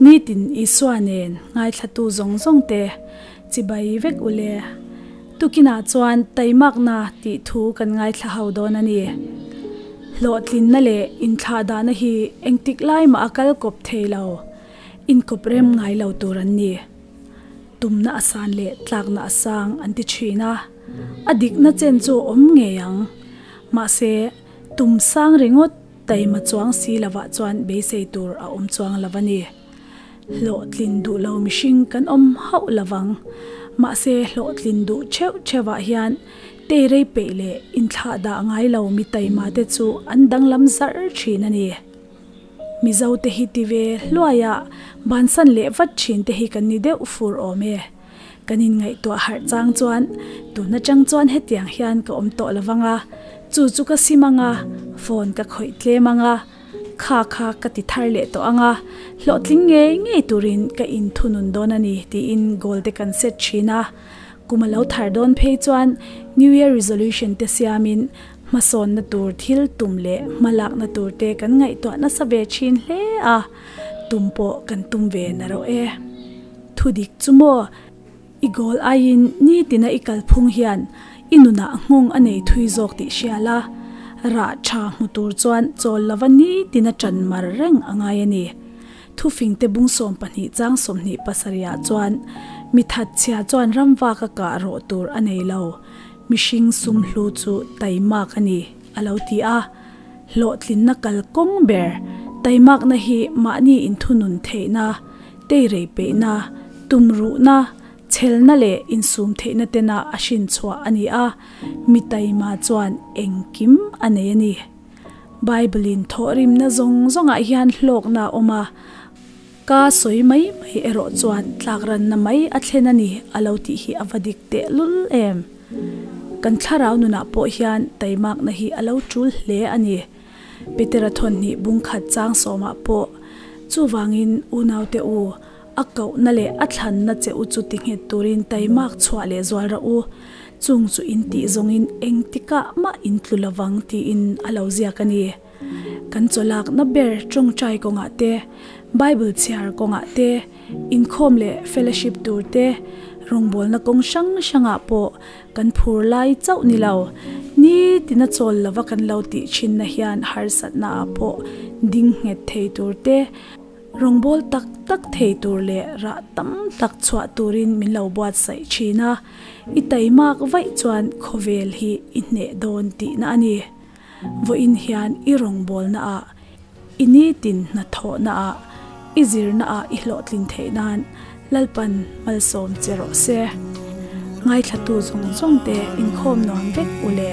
Nitin Isua nen ngaithlatu zawng zawng te chibai vek u le. Tukinah chuan taimakna tih thu kan ngaithla ho dawn a ni. Hlawhtlinna leh inthlahdahna hi engtik lai mah a kal kawp thei lo, inkawp rem ngai lo tur an ni. Tumna a san leh tlakna a sang an ti thin a, a dikna chen chu a awm ngei ang. Mahse, tum sang ringawt taima chuang si lovah chuan beisei tur a awm chuang lo a ni. Hlawhtlin duh lo mihring kan awm hauh lovang. Mahse, hlawhtlin duh theuh theuhah hian teirei peih leh inthlah dah ngai lo mi taima te chu an danglam zarh thin a ni. Mizo te hi ti ve hluaia bansan leh vat thin te hi kan ni deuh fur awm e. Kan inngaihtuah harh chang chuan tun atang chuan hetiang hian ka awm tawh lovang a, chu chu ka sim ang a, phone ka khawih tlem ang a, kha kha ka ti thar leh tawh ang a, hlawhtling ngei ngei turin ka inthunun dawn a ni tiin goal te kan set thin a. Kum a lo thar dawn phei chuan New Year resolution te siamin hmasawnna tur thil tum leh hmalakna tur te kan ngaihtuah nasa ve thin hle a, tum pawh kan tum ve na rawh e. Thudik chu maw? I goal aiin nitina i kalphung hian i nunah nghawng a nei thui zawk tih hria la, rah tha hmu tur chuan chawl lova nitina ṭan mar reng a ngai a ni. Thufingte bung 12 chang 27 ah chuan, Mi thatchhia chuan ramvak a kah rawh tur a nei lo, mihring sum hlu chu taimak a ni, a lo ti a. Hlawhtlinna kalkawng ber taimakna hi mahni inthunun theihna, Teirei peihna, tumruhna, chhelna leh insum theihna tena a hrin chhuah a ni a, mi taima chuan engkim a nei a ni. Bible-in thawhrimna zawng zawngah hian hlawkna a awm a, ka sawi mai mai erawh chuan tlakranna mai a thlen a ni a lo tih hi a va dik tehlul em? Kan thlarau nunah pawh hian taimakna hi a lo tul hle a ni. Petera thawhnih bung khat chang sawmah pawh, Chuvangin, unaute u, a kohna leh a thlanna che u chu ti nghet turin taimak chhuah leh zual rawh u, chung chu in tih zawngin engtikah mah in tlu lovang tiin a lo ziak a ni. Kan chawlakna ber tawngtai kawngah te, Bible chhiar kawngah te, inkhawm leh fellowship tur te, rawngbawlna kawng hrang hrangah pawh Kan phur lai chauh ni lo, nitina chawl lova kan lo tih thinna hian harsatna ah pawh ding nghet thei tur te, rawngbâwl tak tak thei tur leh rah tam tak chhuah turin min lo buatsaih thin a, i taimak vaih chuan khawvel hi i hneh dawn tihna a ni. Vawiin hian i rawngbawlna ah, i nitin hnathawhna ah, i zirna ah i hlawhtlin theih nan Lalpan malsawm che rawh se. Ngaithlatu zawng zawng te inkhawm nuam vek u le.